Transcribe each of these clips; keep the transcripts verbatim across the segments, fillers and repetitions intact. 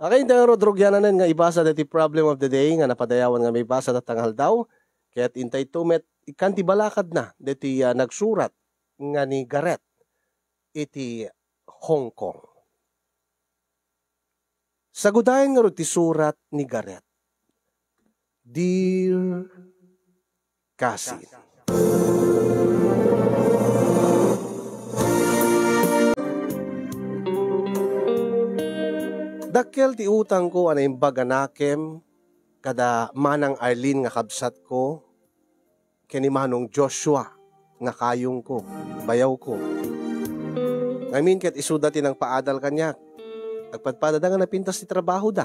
Againda ngarud, rugiananen nga ibasa daytoy problem of the day nga napadayawan nga maibasa ta nga aldaw, ket intayto met ikkan ti balakadna daytoy, ah, nagsurat nga ni Gareth iti Hong Kong. Sagudayen ngarud ti surat ni Gareth. Dear Kasin. Dakkel ti utangko a naimbag a nakem kada Manang Arlene nga kabsatko, ken ni Manong Joshua nga kayongko, bayawko. Ngamin ket isuda ti nangpaadal kaniak. Agpadpadada nga napintas ti trabahoda.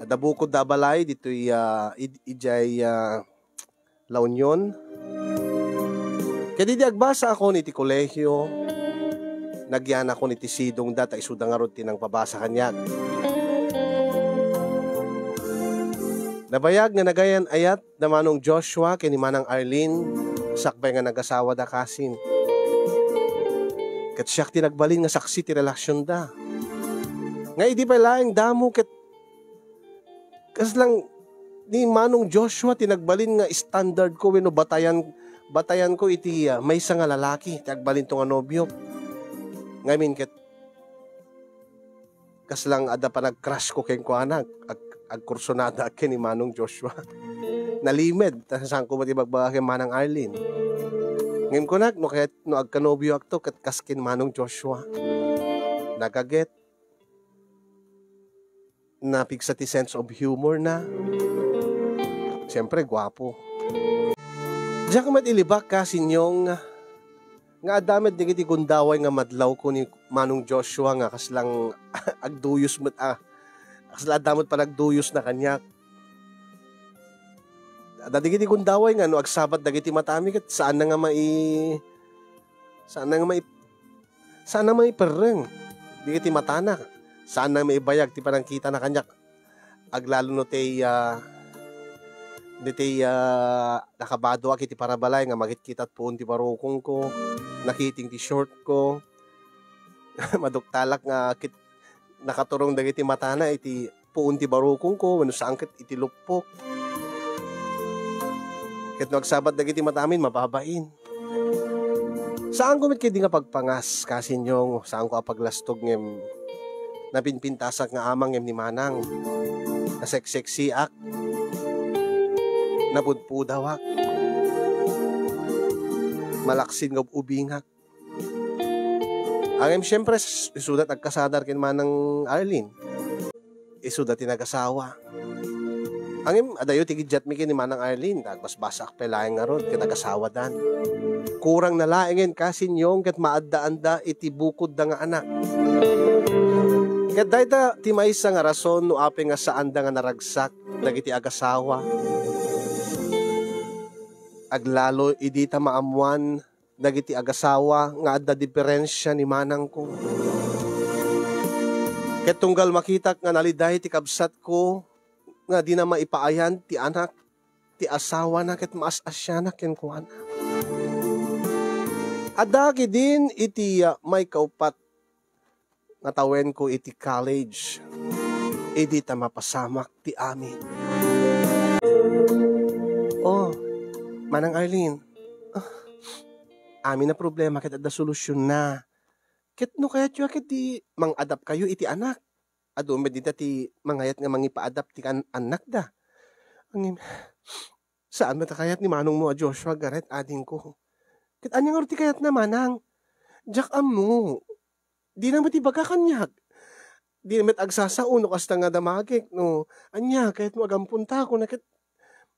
Adda bukodda a balay ditoy, ah, id-, idiay, ah, La Union. Ket idi agbasakon iti kolehio, nagyanakon iti sidongda ta isuda ngarud ti nangpabasa kaniak. Nabayag nga nagayan-ayat da Manong Joshua ken ni Manang Arlene sakbay nga nagasawada, Kasin. Ket siak ti nagbalin nga saksi ti relasionda. Nga idi pay laeng damo ket kasla ni Manong Joshua ti nagbalin nga standardko wenno batayan, batayanko iti, ah, maysa nga lalaki ti agbalinto nga nobiok. Ngamin ket kasla adda panagcrushko kenkuana, ag-, agkursunada ken ni Manong Joshua. Nalimed, ta saanko met ibagbaga ken Manang Arlene. Ngem kunak, no kayat, no agkanobioakto, ket kas ken Manong Joshua. Nagaget. Napigsa ti sense of humor na. Siyempre, guapo. Diak met ilibak, Kasin Yong, nga adda met dagiti gundaway nga madlawko ni Manong Joshua nga kasla agduyos met a, kasla adda met panagduyos na kaniak. Adda dagiti gundaway nga no agsabat dagiti matami ket saan na nga mai-, saan na nga mai-, saan na maiperreng dagiti matana. Saan na maibayag ti panangkitana kaniak. Aglalo no ti, ah, no ti, ah, nakabadoak iti parabalay nga makitkitat puon ti barukongko, nakiting ti shortko. Maduktalak nga kit-, nakaturong dagiti matana iti puon ti barukongko wenno saan ket iti luppok. Ket no agsabat dagiti matamin, mababain. Saanko met ketdi nga pagpangas, Kasin Yong, saanko a paglastog ngem napinpintasak nga amang ngem ni Manang. Nasekseksiak. Napudpudawak. Malaksid nga ub-ubingak. Ngem, siyempre, s-, isuda ti agkasadar ken Manang Arlene. Isuda ti nagasawa. Ngem, adayo ti giddiatmi ken ni Manang Arlene, ta agbasbasaak pay laeng ngarud ket agasawadan. Kurang na laengen, Kasin Yong, ket maaddaanda iti bukodda nga anak. Ket dayta ti maysa nga rason no apay nga saanda nga naragsak dagiti agasawa. Aglalo idi ta maammoan dagiti agasawa nga adda diperensia ni manangko. Ket tunggal makitak nga naliday ti kabsatko nga dina maipaayan ti anak, ti asawana ket maas-asianak kenkuana. Adda ketdin iti, ah, maikaupat nga tawenko iti college, idi ta mapasamak ti amin. Oh, Manang Arlene, ah, amin a problema ket adda solusionna. Ket no kayatyo a ket di mang-adaptkayo iti anak. Adu met dita ti mangayat nga mangipaadapt ti kan-, annakda. Ngem, saan met a kayat ni manongmo a Joshua, Gareth, adingko. Ket ania ngarud ti kayatna, manang? Diak ammo. Dina met ibaga kaniak. Dina met agsasao no kasta nga damagek, no ania, kayatmo agamponta, kuna ket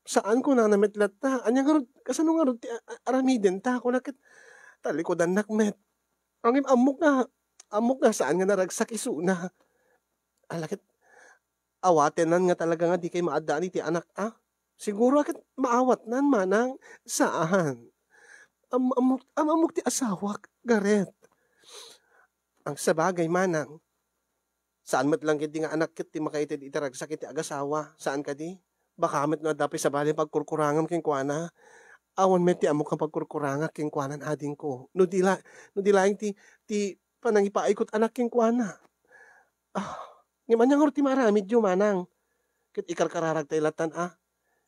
saan, kunana met latta. Ania ngarud, kasano ngarud ti a-, a-, aramidenta, kuna ket talikudannak met. Ngem ammok nga, ammok nga saan nga naragsak isuna. Ala ket, awatennan nga talaga nga dikay maaddaan iti anak, a? Siguro a ket maawatnan, manang? Saan. Am-, ammok, am-, ammok ti asawak, Gareth. Agsabagay, manang. Saan met lang ketdi nga anak ket ti makaited iti ragsak iti agasawa. Saan kadi? Baka met no adda pay sabali pagkurkurangam kenkuana. Awan met ti ammok nga pagkurkurangak kenkuana, adingko. No di la-, no di laeng ti, ti panangipaay ko ti anak kenkuana. Ah, Ngem ania ngarud ti maaramidyo, manang? Ket ikarkararagtay lattan a.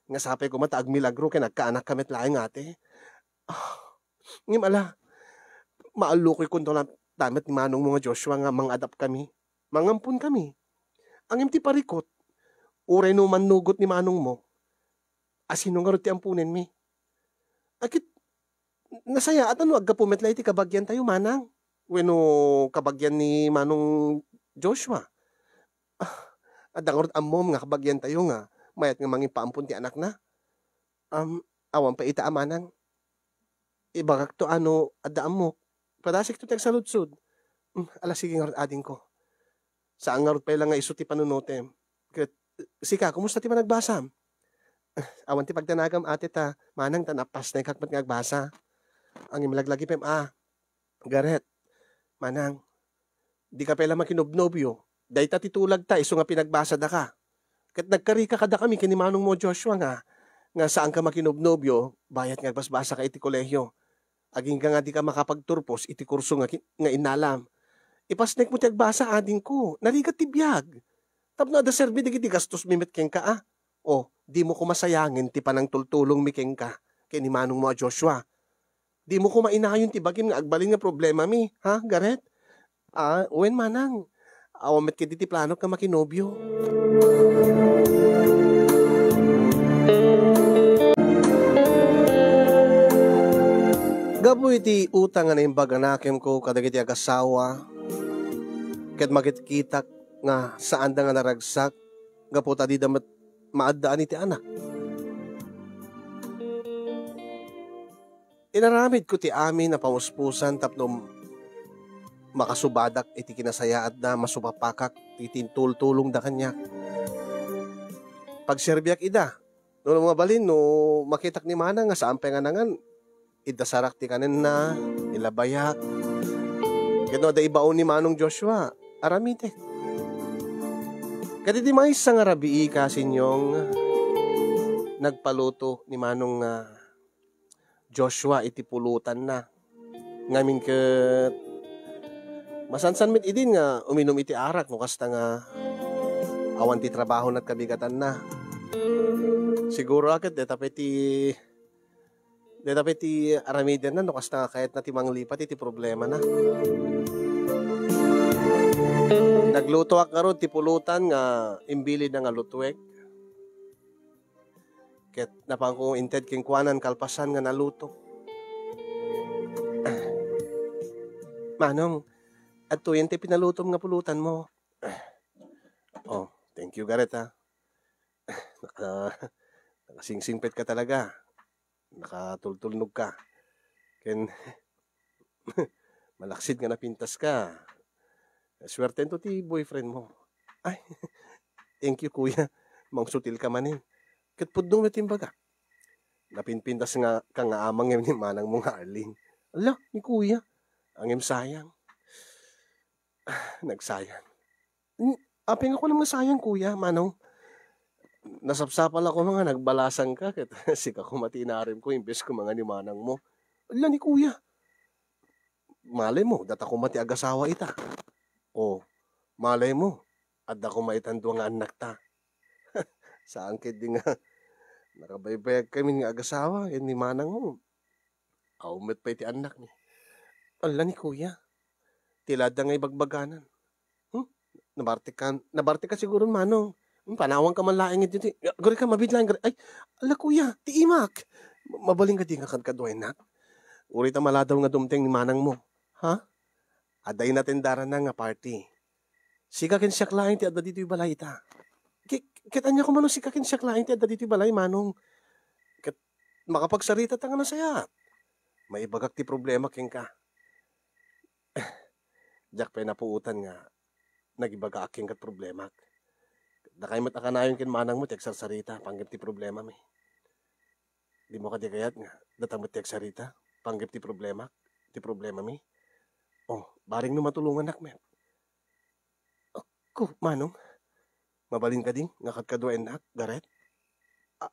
Nga sapay koma ta agmilagro ken agkaanakka met laeng, ate. Ah, ngem ala, maallukoykonto latta met ni manongmo nga Joshua nga mangadatkami, mangamponkami. Ngem ti parikut, uray no mannugot ni manongmo, a sino ngarud ti amponenmi? Ket nasayaat no aggapu met laeng iti kabagiantayo, manang, wenno kabagian ni Manong Joshua. Ah, adda ngarud ammom nga kabagiantayo nga mayat nga mangipaampon ti anakna? Am, awan pay ita a manang. Ibagakto a no adda ammok. Padasikto ti agsaludsod. Hmm, ala, sige ngarud, adingko. Saan ngarud pay la nga isu ti panunotem. Ket, sika, kumusta ti panagbasam? Awan ti pagdanagam, ate, ta manang ta napasnekak met nga agbasa. Ngem laglagipem a, Gareth, manang, dika pay la makinobnobio. Dayta ti tulagta isu nga pinagbasadaka. Ket nagkarika kadakami ken ni manongmo Joshua nga, nga saanka makinobnobio, bayat nga agbasbasaka iti kolehio. Agingga nga dika makapagturpos iti kurso nga ki-, nga innalam. Ipasnekmo ti agbasa, adingko. Narigat ti biag. Tapno adda serbi dagiti gastosmi met kenka a. O, dimo koma sayangen ti panangtultulongmi kenka ken ni manongmo a Joshua. Dimo koma inayon ti bagim nga agbalin nga problemami, ha, Gareth? Ah, wen, manang. Awan met ketdi ti planok nga makinobio. Gapu iti utang nga naimbag a nakemko kadagiti agasawa, ket makitkitak nga saanda nga naragsak gapu ta dida met maaddaan iti anak. Inaramidko ti amin a pamuspusan tapno makasubadak iti kinasayaatda, masupapakak iti intultulongda kaniak. Pagserbiak ida. No, no mabalin, no makitak ni manang nga saan pay nga nangan, idasarak ti kanenna, ilabayak. Ket no adda ibaon ni Manong Joshua, aramidek. Ket iti maysa nga rabii, kasinyong, nagpaluto ni Manong, ah, Joshua iti pulotanna. Ngamin ket masansan met idin nga uminum iti arak no kasta nga awan ti trabahona ket kabigatanna. Siguro a ket dayta pay ti, dayta pay ti aramidenna no kasta nga kayatna ti manglipat iti problemana. Naglutoak ngarud ti pulotan nga imbilidna nga lutuek. Ket napanko inted kenkuana kalpasan nga naluto. Manong, adtoyen ti pinalutom nga pulotanmo. Oh, thank you, Gareth, ha. Naka-, nakasingsingpetka talaga. Nakatultulnogka. Ken malaksid nga napintaska. Suertento ti boyfriendmo. Ay, thank you, kuya. Mangsutilka manen. Ket pudno met ti imbagak. Napinpintaska nga amang ni manangmo nga Arlene. Ala, ni kuya. Ngem sayang. Nagsayang. Hmm, apay nga kunam nga sayang, kuya, manong? Nasapsapalak koma nga nagbalasangka ket sika koma ti inaramidko imbes koma nga ni manangmo. Ala, ni kuya. Malay mo, data koma ti agasawa ita. O, malay mo, adda koma itan dua nga annakta. Saan ketdi nga nakabaybayagkamin nga agasawa ken ni manangmo. Awan met pay ti annakmi. Ala, ni kuya. Ti la adda nga ibagbaganan. Hmm? Nabartekka, nabartekka siguro, manong. Hmm, panawanka man laeng iti, agurayka, mabiit laeng, agurayka. Ay, ala, kuya, ti imak. Mabalin kadi nga kadkaduaennak? Uray ta maladaw nga dumteng ni manangmo. Ha? Adda inatendaranna nga party. Sika ken siak laeng ti adda ditoy balay ita. Ki-, ket ania koma no sika ken siak laeng ti adda ditoy balay, manong? Ket makapagsaritata nga nasayaat. Maibagak ti problema kenka. Diak pay napuotan nga nagibagaak kenka ti problemak. Dakay met a kanayon ken manangmo ti agsarsarita, panggep ti problemami. Dimo kadi kayat nga data met ti agsarita, panggep ti problemak, ti problemami? O, bareng no matulongannak met. Ko, manong, mabalin kadi nga kadkaduaennak, Gareth? A,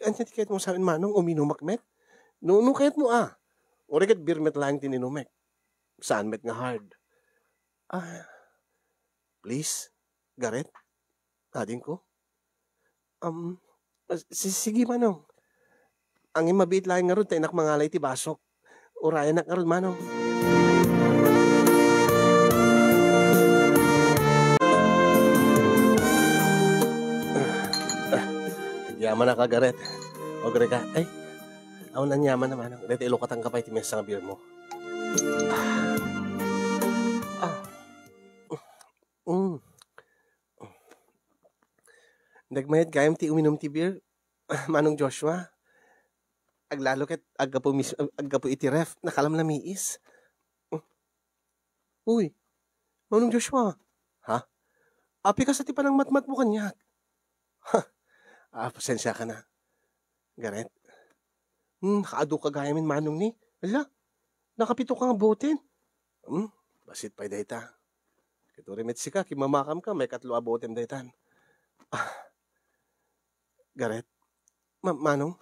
ania ti kayatmo sa amin, manong? Uminumak met? No, no kayatmo a. Uray ket beer met laeng ti inumek. Saan met nga hard. Ah, please, Gareth? Adingko? Um, si-, sige, Manong. Angin mabiit laeng ngarud ta innak mangala iti basok. Urayanak ngarud, Manong. Yaman a ka, Gareth. Agreka. Ay, awan, aniaman na, Manong. Dahil ilukatan ka pa iti mesa nga beer mo. Ah. Ah. Mm. Nagmayat gayam ti uminum ti beer, Manong Joshua. Aglalo ket aggapu mis-, aggapu iti ref, nakalamlamiis. Uy, Manong Joshua. Ha? Apay kasta ti panangmatmatmo kaniak? Ha? Ah, pasensiaka na, Gareth. Hmm, nakaadu ka gayamin, Manong ni. Ala, nakapito ka nga botem. Hmm, bassit pay dayta. Ket uray met sika, kimmamakamka, maikatlo a botem daytan. Ah, Gareth, Ma-, Manong,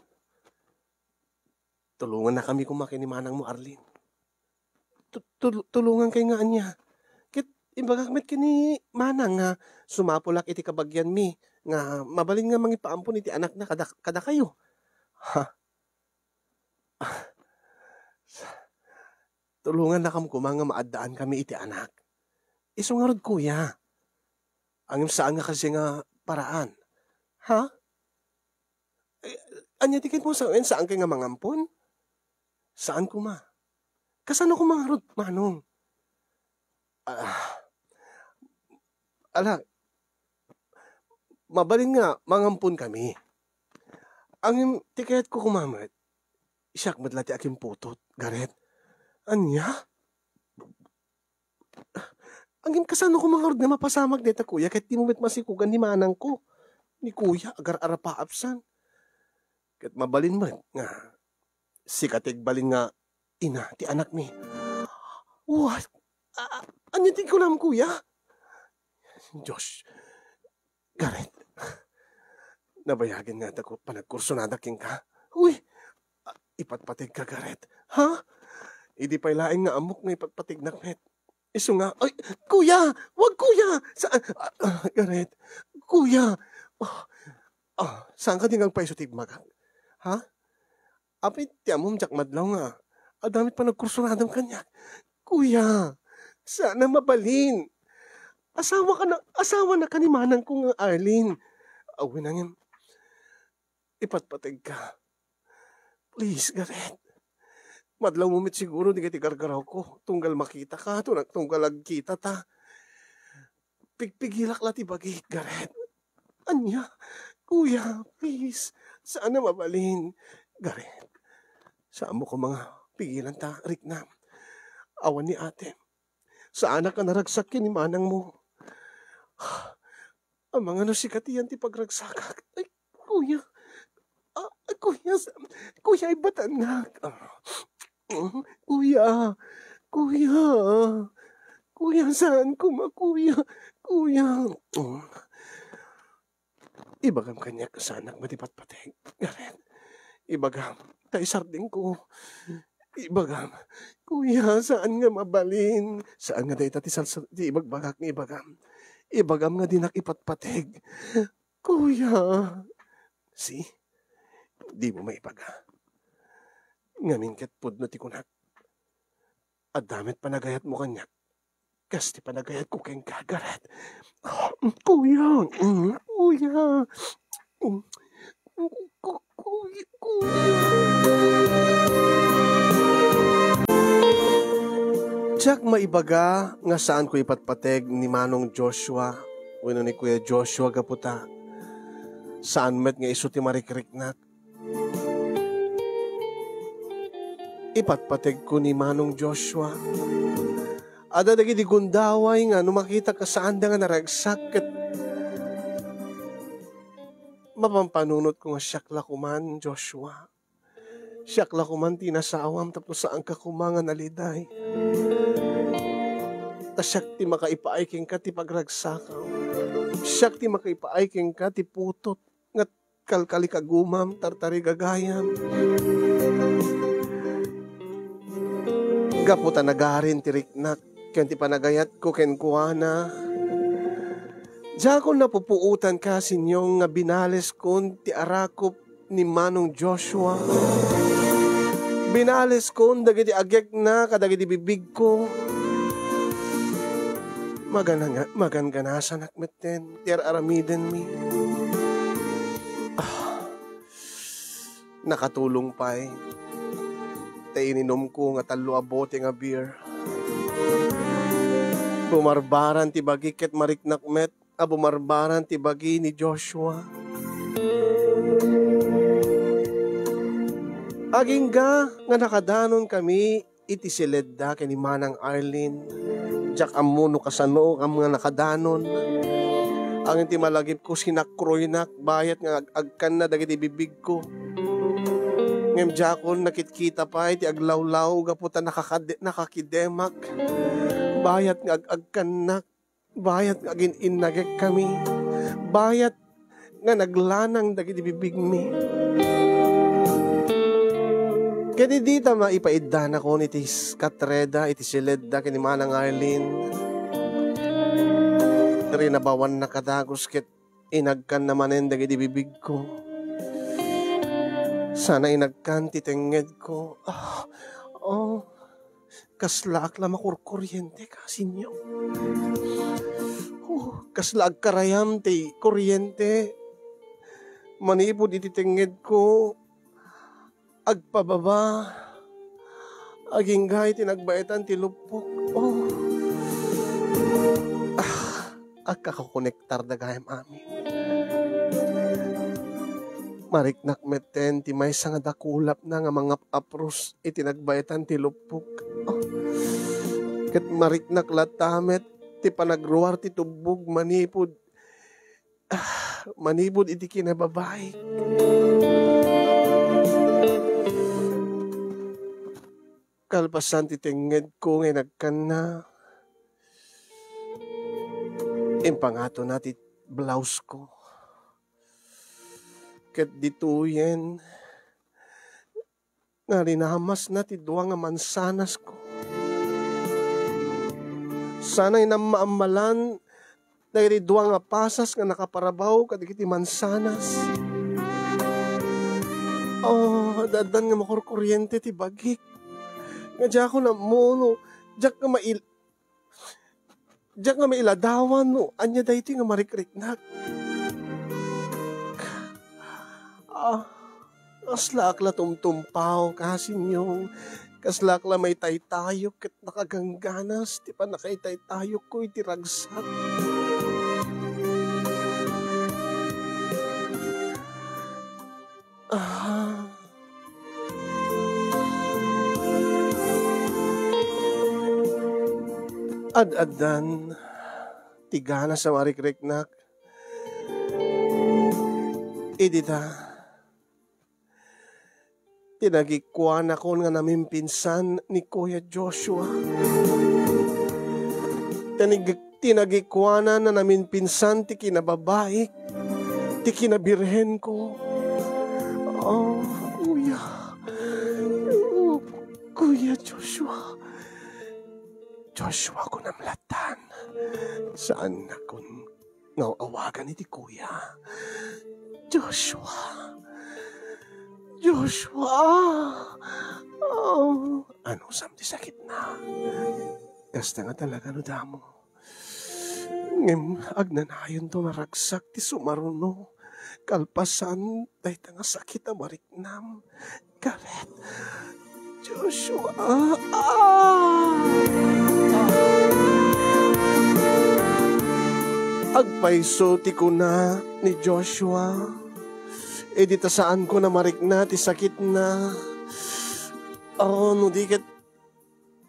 tulongannakami koma ken ni manangmo, Arlene. Tu-, tul-, tulongankay nga ania? Ket imbagak met ken ni manang nga sumapulak iti kabagianmi nga mabalin nga mangipaampon iti anakna kada-, kadakayo. Ha? Ah, sa-, tulongannakam koma nga maaddaankami iti anak. Isu ngarud, kuya. Ngem saan nga kasi nga paraan. Ha? Eh, ania ti ket mo sa-, saankay nga mangampon? Saan koma? Kasano koma ngarud, Manong? Ah, ala, mabalin nga mangampon kami. Ngem ti kayatko koma met, siak met la ti akimputot, Gareth. Ania? Ngem kasano koma ngarud nga mapasamak dayta, kuya, ket dimo met masikugan ni manangko, ni kuya, agar-arapaapsan. Ket mabalin met nga sika ti agbalin nga ina ti anakmi. What? A-, a-, ania ti kunam, kuya? Diyos, Gareth, nabayagen nga dako panagkursonadak kenka. Uy, a-, ipatpategka, Gareth. Ha? Idi pay laeng nga ammok nga ipatpategnak met. Isu nga, ay, kuya! Wag, kuya! Sa-, ah, ah, Gareth, kuya! Ah, ah, saan ka di nga agpaiso ti immagak? Ha? Apay, ti ammom, diak madlaw nga adda met panagkursonadan kaniak. Kuya, saan a mabalin. Asawa ka na, asawa na ka ni manangko nga Arlene. Awen, ngem, ipatpategka. Please, Gareth. Madlawmo met siguro dagiti gargarawko. Tunggal makitaka, tuna-, tunggal agkitata. Pigpigilak la ti bagik, Gareth. Ania? Kuya, please. Saan a mabalin. Gareth, saanmo koma nga pigilan ta riknam. Awan ni atem. Saanak a naragsak ken ni manangmo. Amangan no sika ti yan ti pagragsakak. Ay, kuya. Ah, kuya, sa-, kuya, ibatannak. Ah, mm, kuya. Kuya. Kuya, saan koma, kuya? Kuya. Mm. Ibagam kaniak, saanak met ipatpateg. Gareth, ibagam, ta isardengko. Ibagam, kuya, saan nga mabalin? Saan nga dayta ti salsa-, ti ibagbagak nga ibagam? Ibagam nga dinak ipatpateg. Kuya. See? Dimo maibaga. Ngamin ket pudno ti kunak. Adda met panagayatmo kaniak. Kas ti panagayatko kenka, Gareth. Ah, kuya. Mm, kuya. Mm, ku-, ku-, kuya, kuya. Diak maibaga nga saanko ipatpateg ni Manong Joshua wenno ni Kuya Joshua gapu ta saan met nga isu ti marikriknak. Ipatpategko ni Manong Joshua. Adda dagiti gundaway nga no makitak a saanda nga naragsak ket mapampanunotko nga siak la koman, Joshua. Siak la koman ti inasawam tapno saanka koma nga naliday. Ta siak ti makaipaay kenka ti pagragsakam. Siak ti makaipaay kenka ti putot nga kalkalikagumam, tartarigagayam. Gapu ta nagarin ti riknak ken ti panagayatko kenkuana, Diakon napupuotan ka, Señor, nga binaleskon ti arakop ni Manong Joshua. Binaleskon dagiti agekna kadagiti bibigko. Magana-, maganganasanak metten ti ar-aramidenmi. Ah, nakatulong pay ta ininumko nga tallo a bote nga beer. Bumarbaran ti bagik ket mariknak met a bumarbaran ti bagi ni Joshua. Agingga nga nakadanon kami iti siledda ken ni Manang Arlene. Diak ammo no kasano nga nakadanon. Ngem ti malagipko, sinakroynak bayat nga ag-agkanna dagiti bibigko. Ngem diakon nakitkita pay ti aglawlaw gapu ta nakakade-, nakakidemak. Bayat nga ag-agkannak. Bayat nga agin-innagek kami. Bayat nga naglanang dagiti bibigmi. Ket idi ta maipaiddanakon iti s-, katreda iti siledda ken ni Manang Arlene, rinabawannak a dagus ket inagkanna manen dagiti bibigko. Sana inagkan ti tengngedko. Ah, oh. Kaslaak la makurkuriente ka, Señor. Oh, kasla agkarayam ti kuriente. Manipud iti tengngedko, agpababa. Agingga iti nagbaetan ti luppok. Oh. Ah. Agkakakonektar da gayam amin. Mariknak metten ti maysa nga dakulapna nga mangap-apros iti nagbaetan ti luppok. Oh. Ket mariknak latta met ti panagruar ti tubbog manipud, ah, manipud iti kinababaik. Kalpasan ti tengngedko nga inagkanna, impangatona ti blausko. Ket ditoyen nga rinamasna ti dua nga mansanasko. Sana inammaammalan dagiti dua nga pasas nga nakaparabaw kadagiti mansanas. Oh, addan nga makurkuriente ti bagik. Nga diakon ammo no diak nga mail-, diak nga mailadawan no ania daytoy nga marikriknak. Ah, Kaslaak la tumtumpaw, kasinyong, kaslaak la maitaytayok ket nakagangganas ti pannakaitaytayokko iti ragsak. Ah. Ad-addan ti ganas a marikriknak. Idi ta Tinagikuanakon nga namimpinsan ni Kuya Joshua. Tinig-, tinagikuanan a namimpinsan ti kinababaik, ti kinabirhenko. Oh, Kuya. Oh, Kuya Joshua. Joshua, kunam lattan. Saannakon nga awagan iti kuya. Joshua. Joshua. Oh, anusam ti sakitna? Kasta nga talaga no damo. Ngem agnanayonto nga ragsak ti sumaruno. Kalpasan dayta nga sakit a mariknam. Gareth. Joshua. Ah! Agpayso ti kuna ni Joshua. Idi ta saanko a marikna ti sakitna. Oh, no di ket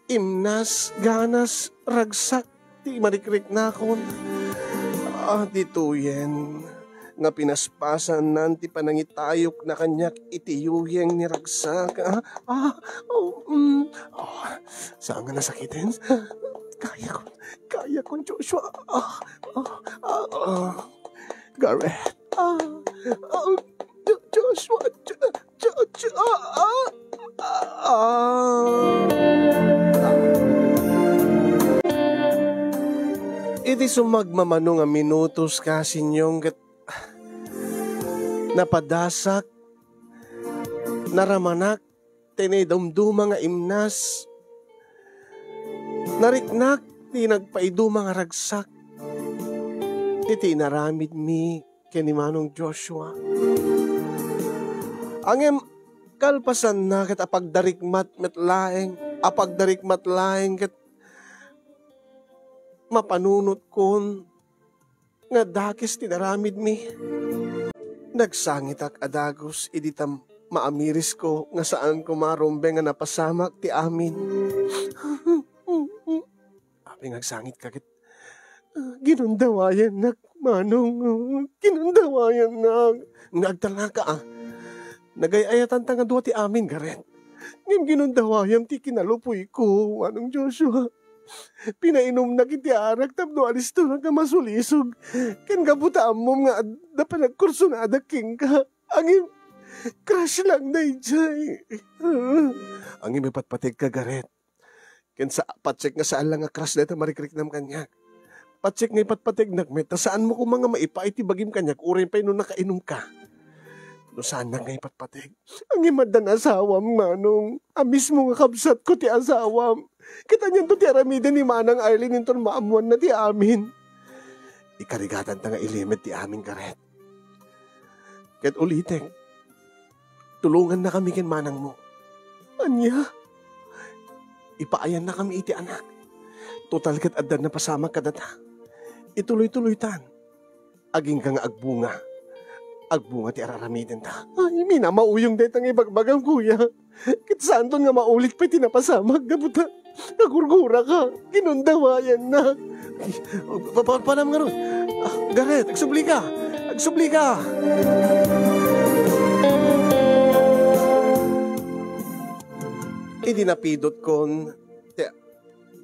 imnas, ganas, ragsak ti marikriknakon. Ah, ditoyen nga pinaspasannan ti panangitayokna kaniak iti yuyeng ni ragsak. Ah, ah, oh, mm. Oh, saan nga nasakiten? Kayakon, kayakon, Joshua. Ah, ah, ah, ah. Gareth. Ah, ah, Jo-, Joshua, Jo-, Jo-, Jo-, ah, ah, ah, ah. Ti sumagmamano nga minutos, kasinyong, ket napadasak, naramanak ti naidumduma nga imnas. Nariknak ti nagpaiduma nga ragsak iti inaramidmi ken ni Manong Joshua. Ngem kalpasanna ket apagdarikmat met laeng, apagdarikmat laeng ket mapanunotkon nga dakes ti naramidmi. Nagsangitak a dagus idi ta maamirisko nga saan koma rumbeng nga napasamak ti amin. Apay nga agsangitka ket, "Ah, ginundawayannak, Manong, ginundawayannak." Nga agtalnaka, ah. Nagay-ayatanta nga dua ti amin, Gareth. Ngem ginundawayam ti kinalupuyko, Manong Joshua. Pinainumnak iti arak tapno alistonak nga masulisog. Ken gapu ta ammom nga adda panagkursonadak kenka. Ngem, crush lang daydiay. Ngem ipatpategka, Gareth. Ken sa, patsek nga saan lang nga crush dayta marikriknam kaniak. Patsek nga ipatpategnak met, ta saanmo koma nga maipaay ti bagim kaniak, uray pay no nakainumka. No saannak nga ipatpateg. Ngem addan asawam, Manong. A mismo nga kabsatko ti asawam. Ket anianto ti aramiden ni Manang Arlene inton maammoanna ti amin? Ikarigatanta nga ilimed ti amin, Gareth. Ket ulitek, tulongannakami ken manangmo. Ania? Ipaayannakami iti anak. Total ket addan napasamak kadata. Ituloy-tuloytan. Agingga nga agbunga. Agbunga ti ar-aramidenta. Ay, minamauyong dayta nga ibagbagam, kuya. Ket saanton nga maulit pay ti napasamak gapu ta nagurguraka. Ginundawayannak. Pa-, pa-, paanam ngarud? Ah, Gareth, agsublika. Agsublika. Idi napidotkon, ti,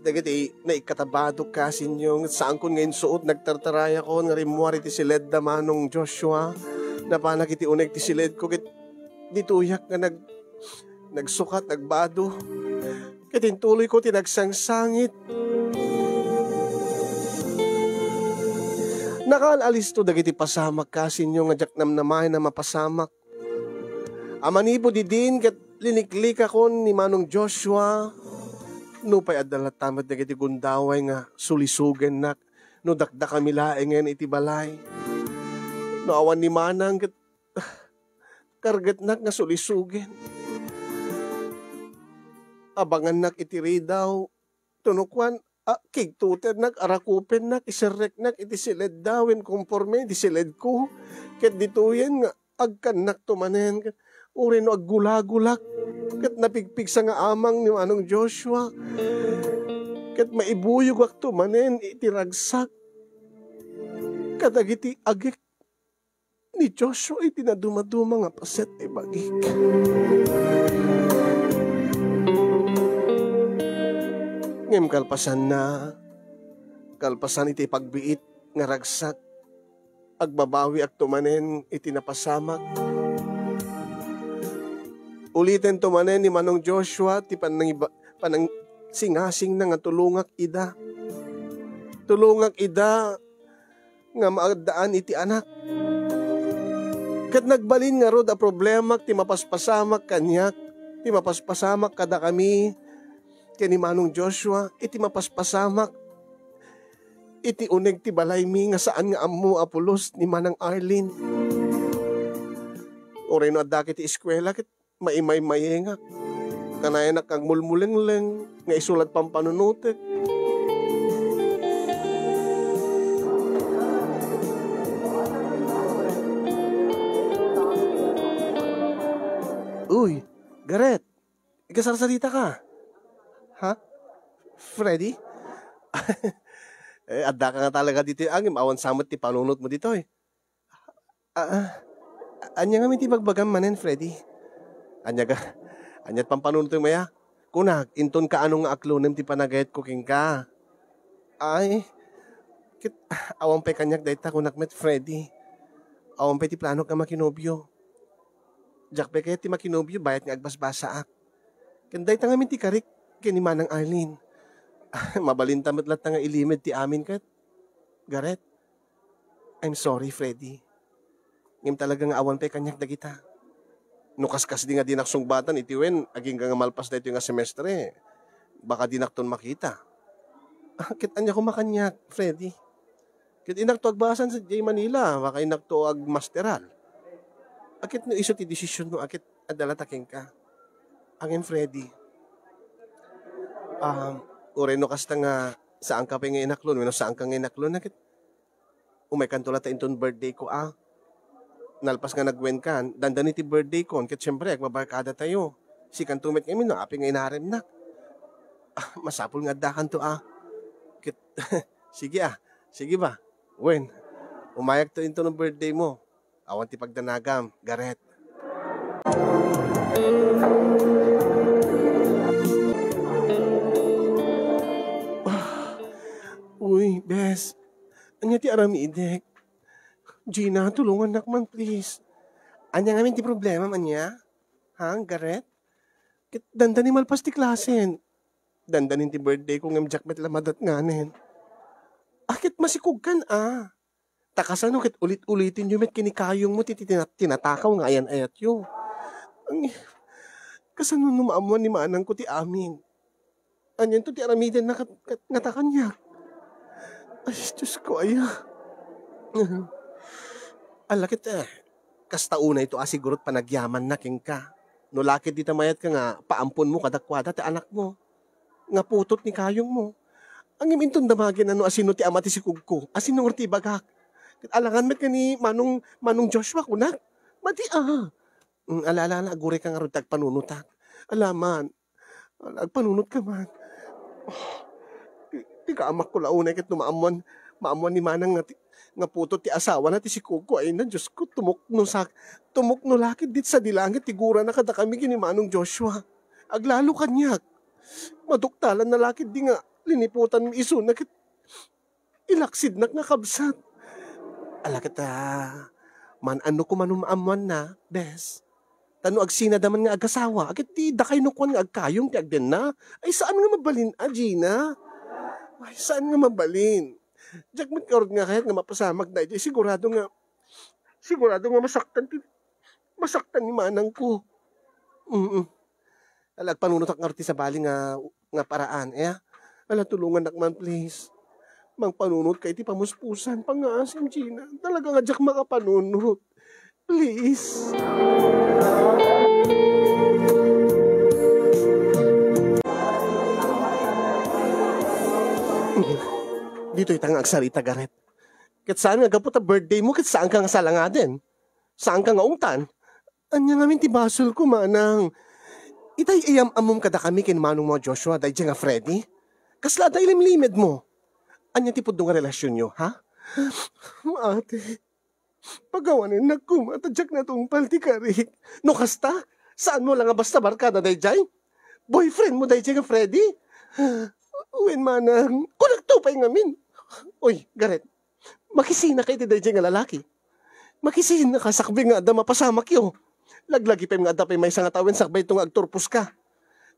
dagiti naikkatabadok, kasinyong, saanko nga insuot, nagtartarayakon nga rimmuar iti siledda, Manong Joshua. Napanak iti uneg ti siledko, ket ditoyak nga nag-, nagsukat, nagbado. Ket intuloyko ti nagsangsangit. Nakaal-alisto dagiti pasamak, kasinyong, nga diak namnamaen a mapasamak. A manipud idin ket liniklikakon ni Manong Joshua, nupay adda latta met dagiti gundaway nga sulisogennak no dakdakami laengen iti balay. No awan ni Manang ket kargetnak nga sulisogen. Abangannak iti ridaw, tunukuan, a, kigtutennak, arakupennak, iserreknak iti siledda wen konforme iti siledko. Ket ditoyen nga agkannakto manen, ket uray no aggulagulak, ket napigpigsa nga amang ni Manong Joshua, ket maibuyogakto manen iti ragsak kadagiti agek ni Joshua iti nadumaduma nga paset ti bagik. Ngem kalpasanna, kalpasan iti pagbiit nga ragsak, agbabawiakto manen iti napasamak. Ulitento manen ni Manong Joshua ti panangiba-, panangsingasingna nga tulongak ida. Tulongak ida nga maaddaan iti anak. Ket nagbalin ngarud a problemak ti mapaspasamak kaniak, ti mapaspasamak kadakami ken ni Manong Joshua, iti mapaspasamak iti uneg ti balaymi nga saan nga ammo a pulos ni Manang Arlene. Uray no addak iti eskuela ket maimaymayengak. Kanayanak agmulmulengleng nga isu la ti pampanunotek. Uy, Gareth, ikasarsaritaka? Ha? Freddy? Eh, addaka nga talaga ditoy, ngem awan sa met ti panunotmo ditoy. Ah, ah, ania ngamin ti ibagbagam manen, Freddy? Ania ga-, ania ti pampanunotem aya? Kunak, inton kaano nga aklonem ti panagayatko kenka. Ay, ket, awan pay kaniak dayta, kunak met, Freddy. Awan pay ti planok nga makinobio. Diak pay kayat ti makinobio bayat nga agbasbasaak. Ken dayta ngamin ti karik ken ni Manang Arlene. Mabalinta met latta nga ilimed ti amin ket. Gareth, I'm sorry, Freddy. Ngem talaga nga awan pay kaniak dagita. No kaskasdi nga dinak sungbatan iti wen, agingga nga malpas daytoy nga semestre, baka dinakton makita. Ah, ket ania koma kaniak, Freddy? Ket inakto agbasan sadiay Manila, baka inakto agmasteral. Ah, ket no isu ti desisionmo, ah, ket adda latta kenka. Ngem, Freddy, um, uray no kasta nga saanka pay nga inaklon, wenno saanka nga inaklon, ah, ket umaykanto latta inton birthday ko, ah. Nalpas nga nagwenkan, dandani ti birthday kon, ket siempre, agbabarkadatayo. Sikanto met ngamin, no, apay nga inaremnak. Ah, masapul nga addakanto, ah. Ket, sige, ah. Sige ba? Wen, umayakto inton birthday mo. Awan ti pagdanagam, Gareth. Uy, bes. Ania ti aramidek? Gina, tulongannak man, please. Ania ngamin ti problemam, ania? Ha, Gareth? Ket dandani malpas ti klasen. Dandanin ti birthday ko ngem diak met la madatnganen. Ah, ket masikogkan, ah. Ta kasano ket ulit-ulitinyo met ken ni kayongmo ti tina-, tinatakaw nga ayan-ayatyo? Ang, kasano no maammuan ni manangko ti amin? Anianto ti aramidenna kat-, kat-, ngata kaniak? Ay, Diyos ko, aya. Ala ket, eh, kasta unayto a sigurot panagyamanna kenka. No la ket dita mayatka nga paamponmo kadakuada ti anakmo nga putot ni kayongmo. Ngem inton damagen a no asino ti ama ti sikogko, asino ngarud ti ibagak? Ket alangan met ken ni Manong, Manong Joshua kunak. Madi, ah. Mm, ala, ala, ala, aguray ka ngarud ta agpanunotak. Ala man. Ala, agpanunot ka man. Oh, ti, ti kaamakko la unay ket no maammuan, maammuan ni Manang nga ti, nga putot ti asawana ti sikogko, ay na, Diyos ko, tumukno sak-, tumukno la ket dit sadi langit ti gurana kadakami ken ni Manong Joshua. Aglalo kaniak. Maduktalan na la ketdi nga liniputanmi isuna ket ilaksidnak nga kabsat. Ala ket, ah, man-anno koma no maammuanna, bes. Ta no agsinada man nga agasawa, ket ti dakay no kuan nga agkayong ti agdenna. Ay, saan nga mabalin, a, Gina? Ay, saan nga mabalin? Diak met ngarud nga kayat nga mapasamak daydiay. Sigurado nga, sigurado nga masaktan ti, masaktan ni manangko. Mm. Ala, agpanunotak ngarud ti sabali nga, nga paraan, eh? Ala, tulongannak man, please. Mangpanunot ka iti pamuspusan, pangngaasim, Gina. Talaga nga diak makapanunot. Please. Ditoy ta nga agsarita, Gareth. Ket saan nga gapu ta birthday mo, ket saanka nga salangaden. Saanka nga ungtan. Ania ngamin ti basolko, manang? Itay iyam-ammom kadakami ken manongmo a Joshua, daydiay nga Freddy? Kasla adda ilimlimedmo? Ania ti pudno nga relasionyo, ha? Ate, pagawanennak koma ta diak natungpal ti karik. No kasta, saanmo la nga basta barkada daydiay? Boyfriendmo daydiay nga Freddy? Wen, manang, kunakto pay ngamin. Oy, Gareth, Makisinaka iti daydiay nga lalaki. Makisinaka sakbay nga adda mapasamakyo. Laglagipem nga adda pay maysa nga tawen sakbayto nga agturposka.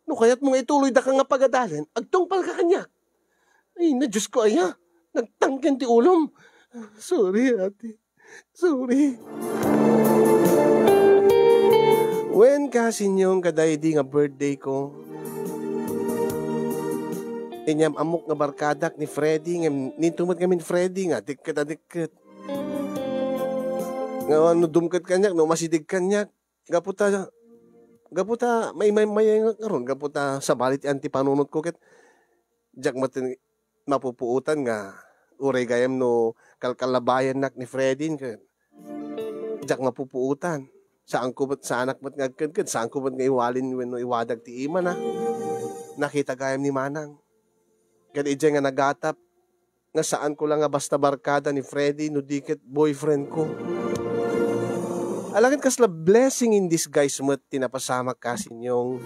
No kayatmo nga ituloydaka nga pagadalen, agtungpalka kaniak. Ay, na Diyos ko, aya. Nagtangken ti ulom. Sorry, ate. Sorry. Wen, kasinyong, kadaydi nga birthday ko, inyam-amok nga barkadak ni Freddy, ngem ninto met ngamin Freddy nga dikket a dikket. Nga no dumket kaniak, no masidig kaniak, gapu ta, gapu ta, may, may, may, ngaron, gapu ta sabali ti anti panunot ko ket diak met mapupuotan nga uray gayam no kalkalabayannak ni Freddy ket diak mapupuotan. Saanko met, saanak met nga agkedked, saanko met nga iwalin wenno iwadag ti imana. Nakita gayam ni Manang. Ket idiay nga nagatap nga saanko la nga basta barkada ni Freddy no di ket boyfriend ko. Ala ket kasla blessing in disguise met ti napasamak, kasinyong.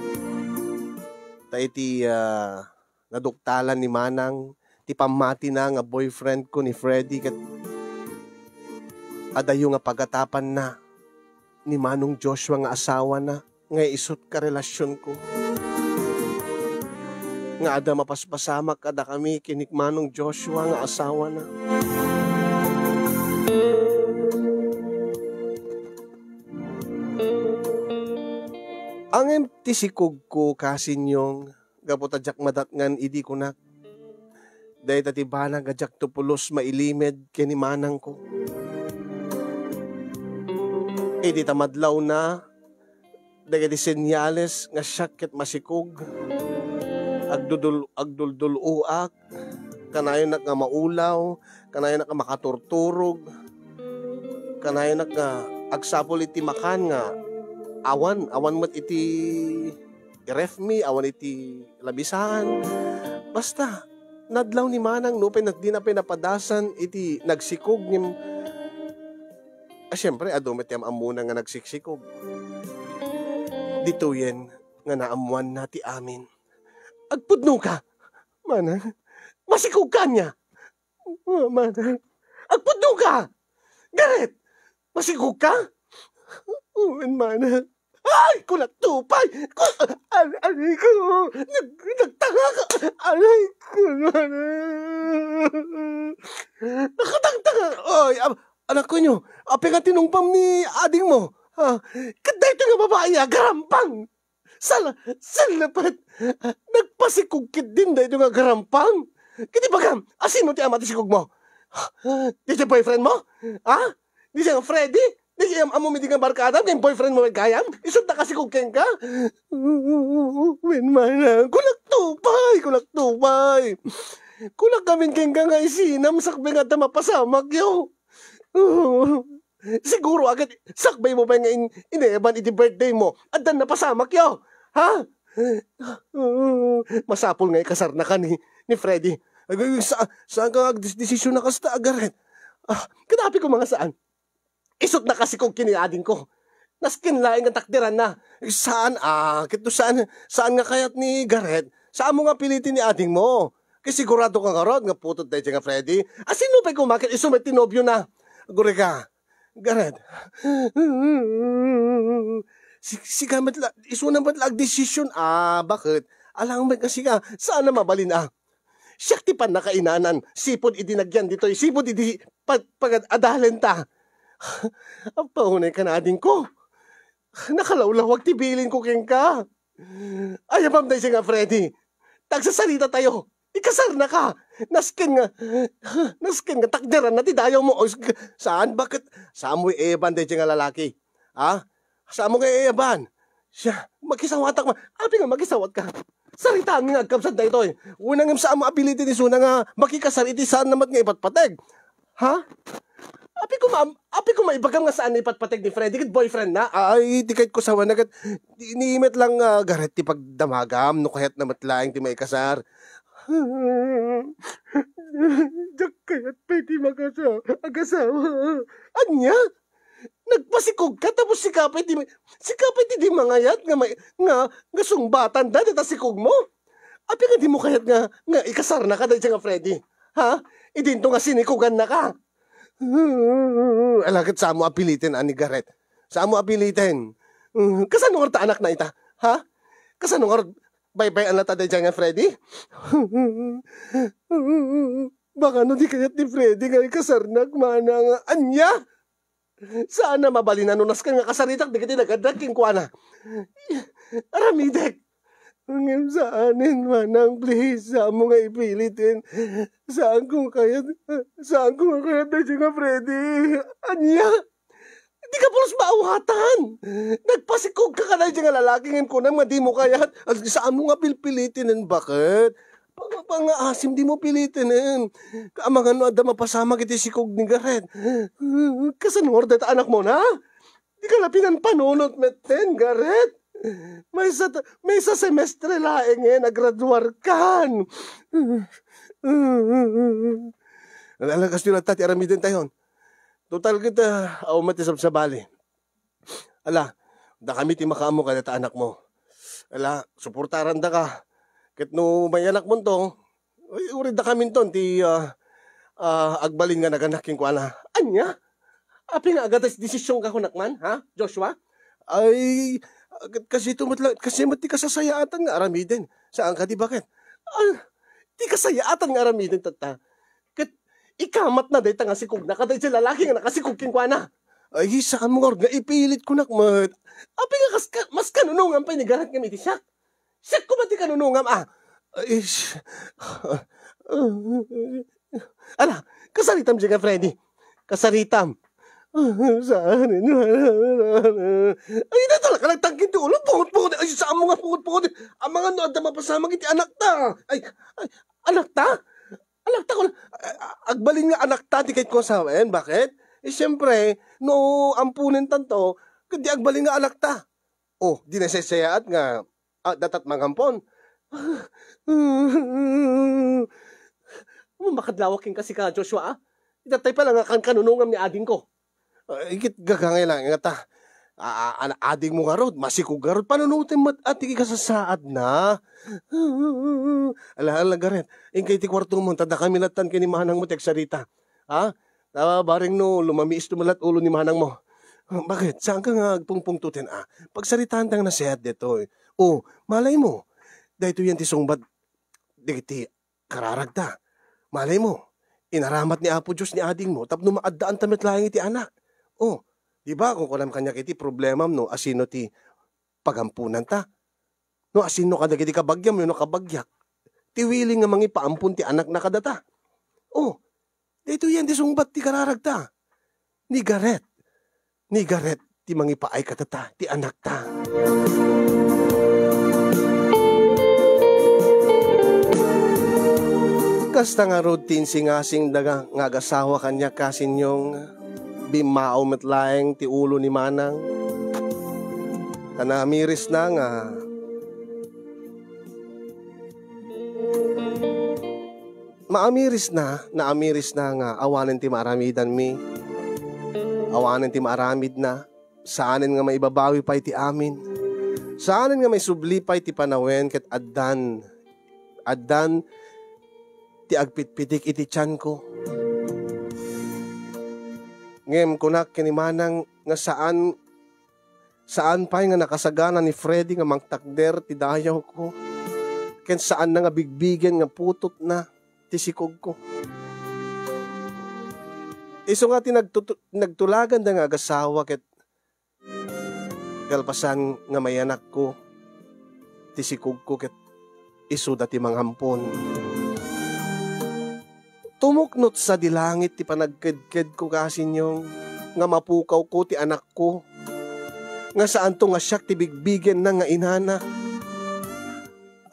Ta iti, ah, naduktalan ni Manang ti pammatina nga boyfriend ko ni Freddy ket adayo nga pagatapanna ni Manong Joshua nga asawana nga isut karelasionko. nga adda mapaspasamak kadakami ken ni Manong Joshua nga asawana. Ngem ti sikogko, Kasinyong, gapu ta diak madatngan idi kunak, dayta ti banag a diakto pulos mailimed ken ni manangko. Idi ta madlawna, dagiti senyales nga siak ket masikog, agdudul-, agduldul-oak, kanayonak nga maulaw, kanayonak nga makaturturog, kanayonak nga agsapul iti makan nga awan, awan met iti ref mi, awan iti lamisaan. Basta, nadlaw ni manang nupay na, di na pay napadasan iti nagsikog ngem, a, siempre, adu met ti am-ammona nga nagsiksikog. Ditoyen nga naammoanna ti amin. Agpudno ka! Manang, masikog ka ania? Oh, manang, agpudno ka! Gareth, masikog ka? Wen, manang. Ay, kulak tupay! Ku-, ar-, aray ko! Nag-, nagtanga ka! Aray ko, manang! Nakatangtanga! Oy, ab-, anak ko nyo, apay nga tinungpam ni ading mo? Ha? Ket daytoy nga babai, agarampang! Sala-, salapat! Nagpasikog ketdin daytoy nga agarampang! Ket ibagam, asino ti ama ti sikog mo? Daytoy boyfriend mo? Ha? Daytoy nga Freddy? Daytoy am-, ammom idi nga barkadam ken boyfriend mo met gayam? Isu ti nakasikog kenka? Wen, manang, kulak tupay, kulak tupay. Kulak amin kenka nga isinam sakbay nga adda mapasamakyo. Siguro a ket sakbay mo pay nga in-, ineban iti birthday mo, addan napasamakyo. Ha? Masapul nga ikasarnaka ni, ni Freddy. Ay, ay, sa-, saan ka nga agdesisyon na kasta, Gareth? Ah, ket apay koma nga saan. Isu ti nakasikog ken ni adingko. Nasken laeng nga takderanna. Saan, ah, ket no saan, saan nga kayat ni Gareth, saan mo nga piliten ni ading mo. Ket sigurado ka ngarud nga putod daydiay nga Freddy. Asino pay koma ket isu met ti nobiona? Aguray ka, Gareth. Si-, sika met la, isuna met la agdesisyon. Ah, baket? Alang met nga sika. Saan a mabalin, ah? Siak ti pannakainanan, sipud idi nagyan ditoy, sipud idi pag-, pagad-adalenta. Apaunay ka na, adingko. Nakalawlawag ti bilinko kenka. Ayabam daydiay nga Freddy. Tagsasaritatayo. Ikasarnaka. Nasken nga, nasken nga takderanna ti dayawmo. O, saan, baket? Saanmo iyaban daydiay nga lalaki? Ha? Saanmo nga iyaban? Siya, makisawatak man. Apay nga makisawatka? Saritaanmi nga agkabsat daytoy. Wen, ngem saanmo a piliten isuna nga makikasar iti saanna met nga ipatpateg. Ha? Apay koma, apay koma ibagam nga saan nga ipatpateg ni Freddy ket boyfriendna? Ay, ti kayatko sawen ket di-, ni met lang, ah, Gareth ti pagdamagam no kayatna met laeng ti maikasar. Diak kayat pay ti makasa-, agasawa. Ania? Nagpasikogka tapos sika pay ti, sika pay ti di mangayat nga may, nga, nga sungbatanda dayta sikogmo? Apay nga dimo kayat nga, nga ikasarnaka daydiay nga Freddy? Ha? Idinto nga sinikogannaka. Ala ket saanmo a piliten, a, ni Gareth. Saanmo a piliten. Kasano ngarud ta anakna ita? Ha? Kasano ngarud baybay-an latta daydiay nga Freddy? Baka no di kayat ni Freddy nga ikasarnak, manang, ania? Saan a mabalin a no nasken nga kasaritak dagiti nagadrag kenkuana. Aramidek. Ngem saanen, manang, please, saanmo nga ipiliten. Saanko nga kayat, saanko nga kayat daydiay nga Freddy. Ania? Dika pulos maawatan. Nagpasikogka kadaydiay nga lalaki ngem kunam nga dimo kayat. Saanmo nga pilpiliten, baket? Pang-, pangaasim, dimo piliten. Amangan no adda mapasamak iti sikog ni Gareth. Kasano ngarud dayta anakmon, ha? Dika la pinanpanunot metten, Gareth. Maysa ta-, maysa semestre laengen a graduarkan. Ala, kastoy latta ti aramidentayon. Total ket, ah, awan met ti sabsabali. Ala, dakami ti makaammo kadata anakmo. Ala, suportarandaka. Ket no mayanakmonto, ay, uray dakaminton ti, ah, ah, agbalin nga naganak kenkuana. Ania? Apay nga agadesisyon ka kunak man, ha, Joshua? Ay, ket kasito met la, kasi met ti kasasayaatan nga aramiden. Saan kadi, baket? Ah, ti kasayaatan nga aramiden tatta. Ket ikamatna dayta nga sikogna kadaydiay lalaki nga nakasikog kenkuana. Ay, saanmo ngarud nga ipilitko nak met. Apay nga kas-, ka-, mas kanunongam pay ni Garrett ngem iti siak? Siak koma ti kanunongam, ah. Ay, s-, ala, kasaritam diay nga, Freddy. Kasaritam. Saan? Ay, dayta la ka nagtangken ti ulo. Pungot-pungot. Ay, saanmo nga pungot-pungot? Amangan no adda mapasamak iti anakta. Ay, ay, anakta? Anakta ko la-, a-, a-, agbalin nga anakta ti kayatko a sawen. Bakit? Eh, siyempre, no amponen tanto, ket di agbalin nga anakta. Oh, di nasayaat nga, ah, datat mangampon. Makadlawak kenka sika, Joshua, ah. Itatay pa lang nga kan-, kanunongam ni adingko. Ah, ikit gagangay lang, nga ta. A-, a-, an-, adingmo ngarud, masikog ngarud, panunotem met a ti kasasaadna. Ala, ala, Garrett, inkay ti kuartom, ta dakami lattan ken ni manangmo ti agsarita. Ha? Ta bareng no, lumamiis to met la ti ulo ni manangmo. Bakit? Saanka nga agpungpungtoten a? Pagsaritaanta nga nasayaat daytoy. O, malaymo, daytoy yan ti sungbat dagiti kararagta. Malaymo, inaramat ni Apo Dios ni adingmo tapno maaddaanta met laeng iti anak. O, di ba, kunkunam kaniak iti problemam no asino ti pagampunanta. No asino kadagiti kabagiam wenno kabagiak ti willing nga mangipaampon ti anakna kadata. O, daytoy yan ti sungbat ti kararagta. Ni Garrett. Ni Garrett ti mangipaay kadata ti anakta. Kasta ngarud ti insingasingda nga, nga agasawa kaniak, kasinyong, bimmao met laeng ti ulo ni manang. Ta naamirisna nga Maamirisna, naamirisna nga awanen ti maaramidanmi. Awanen ti maaramidna, saanen nga maibabawi pay ti amin. Saanen nga maisubli pay ti panawen ket addan, addan ti agpitpitik iti tianko. Ngem kunak ken ni manang nga saan Saan pay nga nakasagana ni Freddy nga mangtakder ti dayawko, ken saanna nga bigbigen nga putotna ti sikogko. Isu nga ti nagtutu-, nagtulaganda nga agasawa ket kalpasan nga mayanakko ti sikogko ket isuda ti mangampon. Tumuknot sadi langit ti panagkedkedko, kasinyong, nga mapukawko ti anakko, nga saanto nga siak ti bigbigenna nga inana.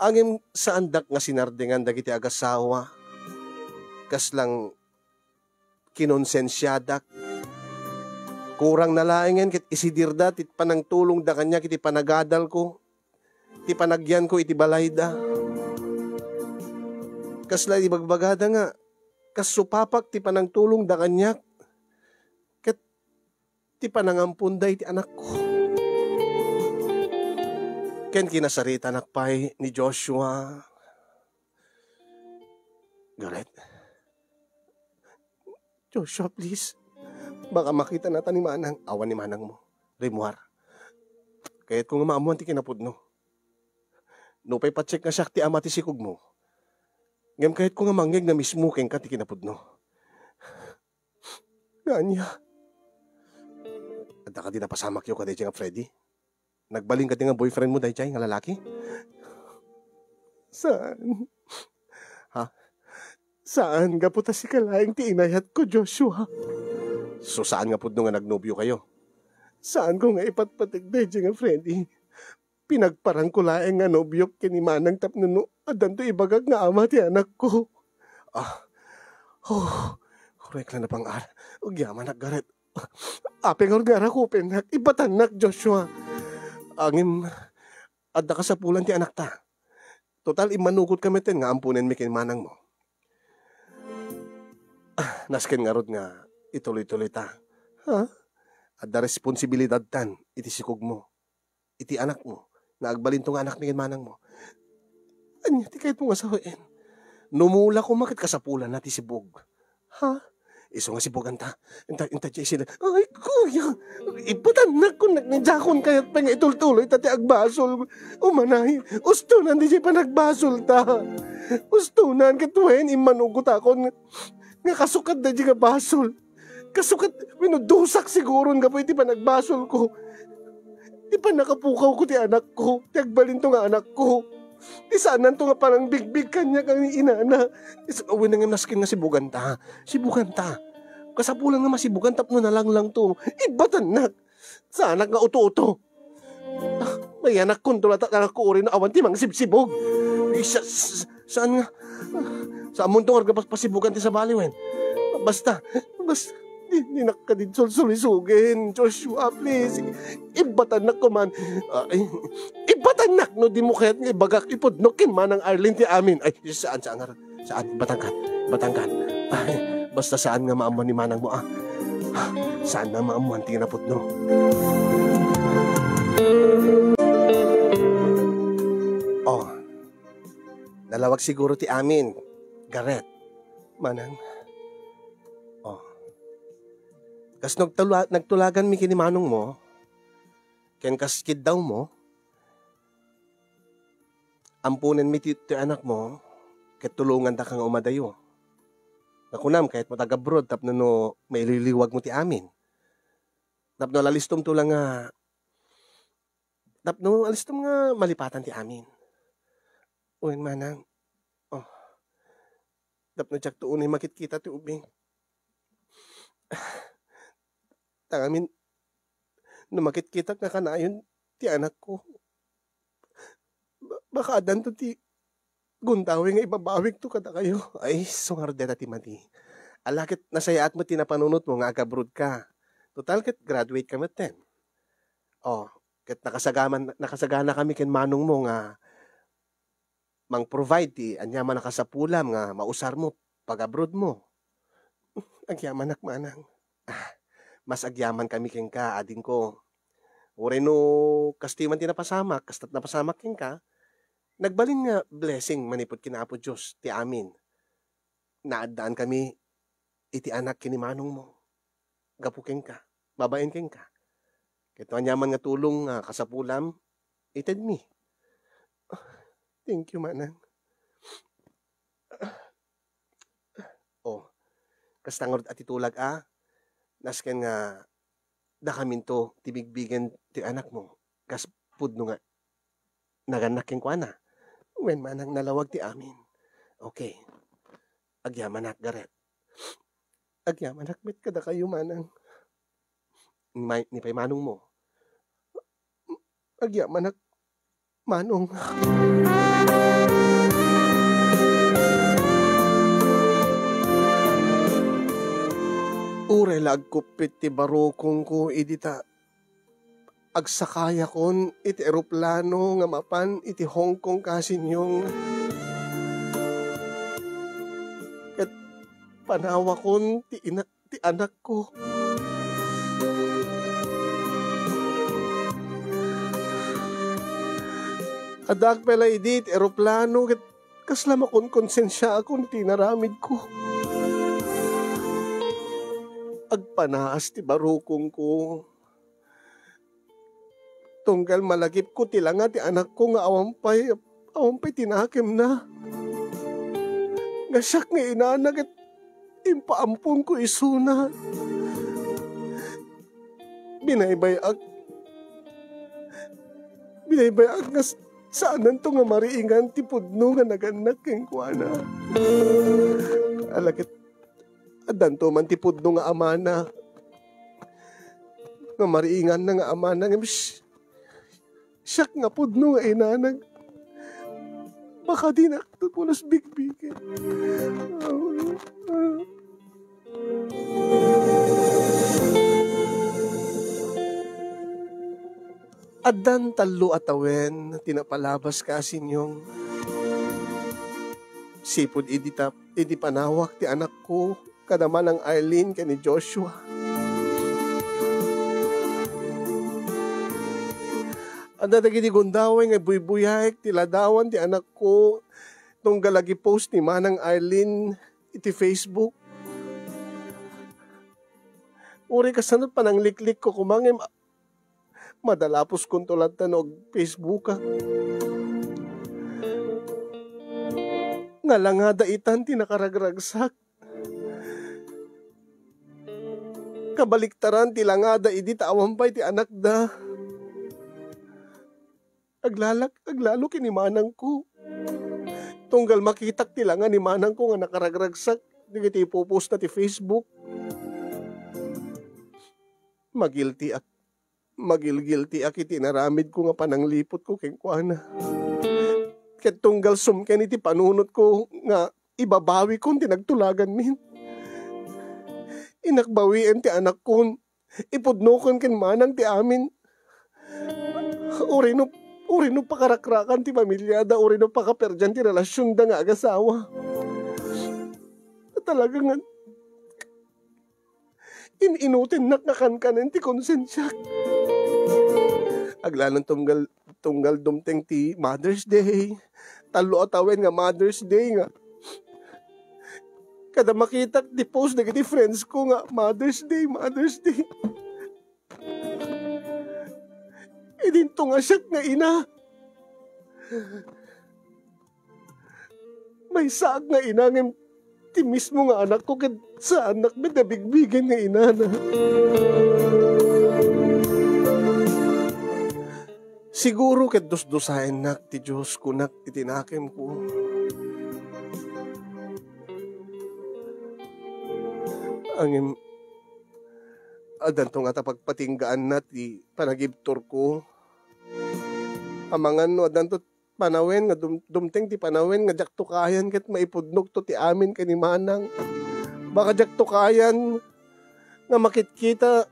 Ngem saandak nga sinardengan dagiti agasawa. Kaslang kinonsensiadak. Kurangna laengen ket isidirda ti panangtulongda kaniak iti panagadalko, ti panagyanko iti balayda. Kasla ibagbagada nga, kas supapak ti panangtulongda kaniak, ket ti panangamponda iti anakko. Ken kinasaritanak pay ni Joshua. Garrett, Joshua, please. Baka makita nata ni Manang. Awan ni Manangmo. Rimmuar. Kayatko nga maammuan ti kinapudno. Nupay patsekna siak ti ama ti sikogmo, ngem kayatko nga mangngeg na mismo kenka ti kinapudno. Nga ania? Adda kadi napasamakyo kadaydiay nga Freddy? Nagbalin kadi nga boyfriend mo daydiay nga lalaki? Saan. Ha? Saan, gapu ta sika laeng ti inayatko, Joshua. So, saan nga pudno nga nagnobiokayo? Saanko nga ipatpateg daydiay nga Freddy. Pinagparangko laeng nga nobiok ken ni Manang tapno no addanto ibagak nga ama ti anakko. Ah. Oh, korek la napang-ar. Agyamanak, Garrett. Apay ngarud nga arakupennak, ibatannak, Joshua. Ngem, adda kasapulan ti anakta. Total, immanugotka metten nga amponenmi ken manangmo. Ah, nasken ngarud nga ituloy-tuloyta. Ha? Adda responsibilidadtan iti sikogmo, iti anakmo, nga agbalinto nga anakmi ken manangmo. Ania ti kayatmo nga sawen? No mula koma ket kasapulanna ti sibug. Ha? Isu nga sibuganta. Inta, inta, diay sila. Ay, kuya! Ibatannak ko Anak, ni Jakon kayat pay nga itultuloy ta ti agbasol. Umanay, ustonan diay panagbasol ta. Ustonan, ket wen, immanugotakon nga kasukat daydi nga basol. Kasukat, wenno dusak siguron gapu iti panagbasol ko. Ti pannakapukaw ko ti anakko, ti agbalinto nga anakko. Ti saananto nga panangbigbig kaniak nga inana. Is-, wen nga nasken nga sibuganta. Sibuganta. Kasapulan nga masibugan tapno nalanglangto. Ibbatannak. Saanak nga uto-uto. Ah, may anakkonto latta nga kurin no awan ti mangsibsibog. Ay, sa-, sa-, saan nga? Saan monto nga agpasibugan ti sabali wen? Basta, basta, di, di nakadid sulsulisugen, Joshua, please. Ibatannak kuman. Ay, ibatannak no di mo kayat nga ibagak ipudno ken Manang Arlene ti amin. Ay, saan, saan nga? Saan? Batangkan. Batangkan. Ay, basta saan nga maammuan ni manang mo, ah. Saan nga maammuan ti kinapudno? Oh. Nalawag siguro ti amin, Garret. Manang. Oh. Kas nagtula-, nagtulagan mi ken ni manong mo, ken kas kiddaw mo, amponenmi ti, ti anak mo, ket tulongandaka nga umadayo. Nga kunam, kayat mo taga-abroad tapno no maililiwag mo ti amin. Tapno alistom to lang nga, tapno alistom nga malipatan ti amin. Wen, manang. Oh. Tapno diak to unay makitkita ti ubing. Ta ngamin, no makitkitak nga kanayon ti anakko, ba-, baka addanto ti gundaway nga ibabawigto kadakayo. Ay, sungar deta ti madi. Ala ket nasayaat met ti napanunotmo nga agabroad ka. Total ket graduate ka metten. Oh, ket nakasagaman-, nakasagana kami ken manong mo nga mang-provide ti aniaman a kasapulam nga mausar mo pag-abroad mo. Agyamanak, manang. Ah, mas agyaman kami kenka, adingko. Uray no kastoy man ti napasamak, kasto't napasamak kenka, nagbalin nga blessing manipud ken Apo Dios ti amin. Naaddaan kami iti anak ken ni manong mo. Gapu kenka, babaen kenka. Ket no aniaman nga tulong nga kasapulam, itedmi. Thank you, manang. Oh, kasta ngarud a ti tulag a, nasken nga dakaminto ti bigbigen ti anakmo, kas pudno nga nagannak kenkuana. Wen, manang, nalawag ti amin. Okay. Agyamanak, Garret. Agyamanak met kadakayo, manang. Ni may-, ni pay manong mo. Agyamanak, manong. Uray la agkuppit ti barukongko idi ta agsakayakon iti eroplano nga mapan iti Hong Kong, Kasinyong. Ket panawakon ti ina-, ti anakko. Addaak pay la idi iti eroplano ket kasla makonkonsensiaakon iti inaramidko. Agpanaas ti barukongko. Tunggal malagipko ti langa ti anakko nga awan pay, awan pay ti nakemna. Nga siak nga inana ket impaamponko isuna. Binaybay-ak, binaybay-ak nga s-, saananto nga mariingan ti pudno nga nagannak kenkuana. Ala ket addanto man ti pudno nga amana. Nga mariinganna nga amana, ngem sh-, siak nga pudno nga inana. Baka dinakto pulos bigbigen. Addan tallo a tawen ti napalabas, Kasinyong. Sipud idi ta-, idi panawak ti anakko, kada Manang Arlene ken ni Joshua. Adda dagiti gundaway nga buybuyaek ti ladawan ti anakko tunggal agi-post ni Manang Arlene iti Facebook. Uray kasano panangliklikko koma ngem, Madalapuskonto latta no ag-Facebookak. Nga langada itan ti nakaragragsak. Kabaliktaran ti langada idi ta awan pay ti anakda. Aglalak, aglalo ken ni manangko. Tunggal makitak ti langa ni manangko nga nakaragragsak dagiti ipupostna ti Facebook. Magiltiak, magilgiltiak iti inaramidko nga panangliputko kenkuana. Ket tunggal sumken iti panunotko nga ibabawikon ti nagtulaganmin. Inakbawien ti anakkon. Ipudnokon ken manang ti amin. Uray no, uray no pakarakrakan ti pamiliada, uray no pakaperdian ti relasionda nga agasawa. Talaga nga, in-inutennak nga kankanen ti konsensiak. Aglanon tunggal, tunggal dumteng ti Mother's Day. Tallo a tawen nga Mother's Day nga kada makitak ti post dagiti friends ko nga, "Mother's Day, Mother's Day." Idinto nga siak nga ina. Maysaak nga ina ngem ti mismo nga anakko ket saannak met a bigbigen nga inana. Siguro ket dusdusaennak ti Dios, kunak iti nakemko. Ngem, addanto ngata pagpatinggaanna ti panagibturko. Amangan no addanto panawen nga dum-, dumteng ti panawen nga diakto kayan ket maipudnokto ti amin ken ni manang. Baka diakto kayan nga makitkita,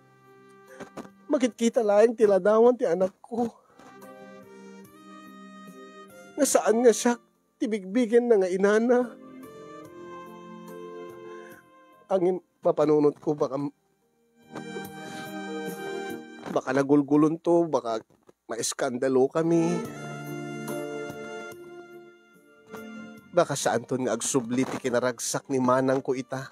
makitkita laeng ti ladawan ti anakko. Nga saan nga siak ti bigbigenna nga inana. Ngem mapanunotko, baka, baka nagulgulonto, baka maiskandalo kami. Baka saanton nga agsubli ti kinaragsak ni manangko ita.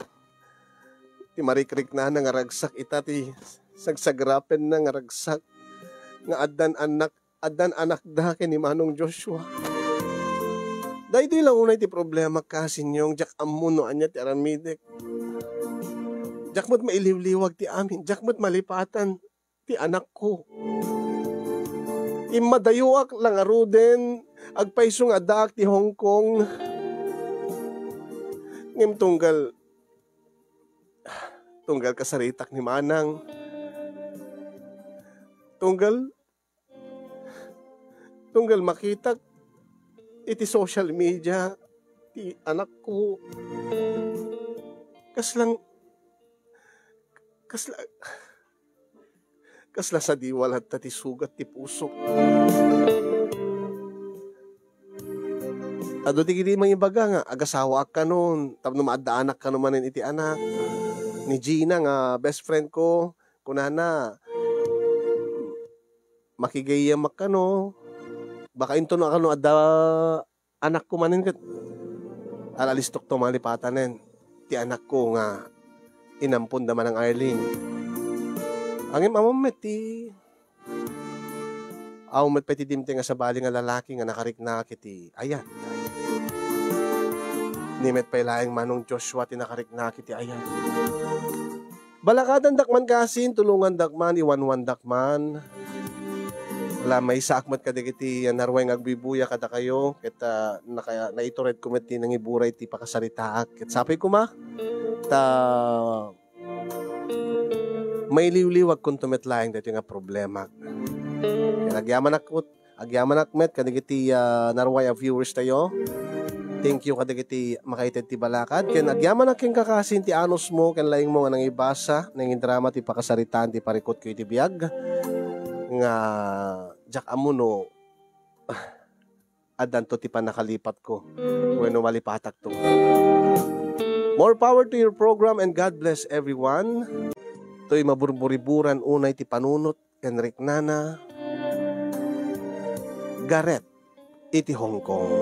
Ti marikriknana nga ragsak ita, ti sagsagrapenna nga ragsak nga addan annak, addan anakda ken ni Manong Joshua. Daytoy la unay ti problema, kasinyo, diak ammo no ania ti aramidek. Diak met mailiwliwag ti amin, diak met malipatan ti anakko. Immadayoak la ngaruden, agpayso nga addaak ti Hong Kong. Ngem tunggal, tunggal kasaritak ni manang, tunggal, tunggal makitak iti social media ti anakko, kaslang, kasla, kasla sadiwa latta ti sugat ti pusok. Adu ti idi mangibaga nga agasawaak kano tapno maaddaanak kano manen iti anak. Ni Gina nga best friend ko, kunana, "Makigayyamak kano. Baka inton no kano adda anakko manen ket al-alistokto malipatanen ti anakko nga inamponda manang Arlene." Ngem ammom met ti, aw met pay ti dimteng a sabali nga lalaki nga nakariknaak iti ayat. Ni met pay laeng Manong Joshua ti nakariknaak iti ayat. Balakadandak man kasin, tulongandak man, iwanwandak man. La, maysaak met kadagiti, ah, naruay nga agbibuya kadakayo, ket, ah, naka-, naituredko met ti nangiburay ti pakasaritaak. Ket sapay koma, ta mailiwliwagkonto met laeng daytoy nga problema. Ket agyamanak met, agyamanak met kadagiti, ah, naruay a viewers tayo. Thank you kadagiti makaited ti balakad. Ken agyamanak kenka kasin ti anusmo ken laingmo nga nangibasa, nangidrama ti pakasaritaan ti parikutko iti biag. Nga diak ammo no addanto ti pannakalipatko wenno malipatakto. More power to your program and God bless everyone. Toy maburburiburan unay ti panunot ken riknana, Gareth iti Hong Kong.